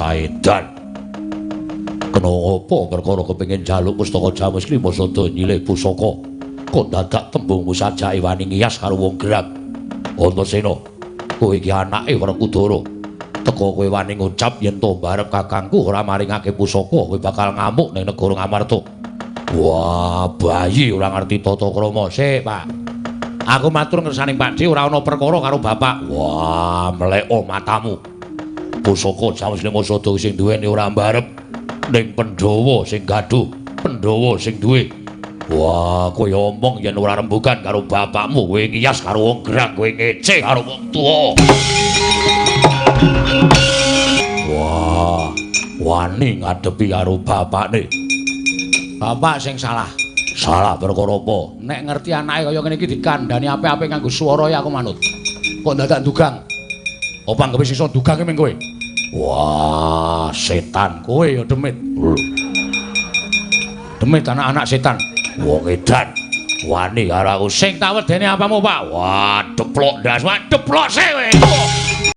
Bocah edan. Kena apa perkara kepengin njaluk pustaka Jamus Klima Sada nyilih pusaka. Kok dadak tembungmu sajake wani ngiyas karo wong gerang. Antasena, kowe iki anake Werkudara. Teka kowe wani ngucap yen to barep kakangku ora maringake pusaka, kowe bakal ngamuk ning negara Ngamarta. Wah, bayi ora ngerti tata krama. Sik, Pak. Aku matur ngersaning Pakdhe ora ana perkara karo bapak. Wah, mleko matamu. Pusaka Jamus Lima Sada sing duweni ora mbarep ning Pandhawa sing gaduh, Pandhawa sing duwe. Wah, kowe omong yen ora rembugan karo bapakmu, kowe ngiyas karo wong gerang, kowe ngece karo wong tuwa. Wah, wani ngadepi karo bapakne. Bapak sing salah. Salah perkara apa? Nek ngerti anake kaya ngene iki dikandhani apik-apik nganggo swara ya aku manut. Kok dadak ndugang? Apa anggape iso ndugange ming kowe? Wah, setan kowe ya demit. Demit anak-anak setan. Wong edan wani karo aku. Sing tak wedeni apamu, Pak? Wah, deplok ndas, wah deplok sik kowe.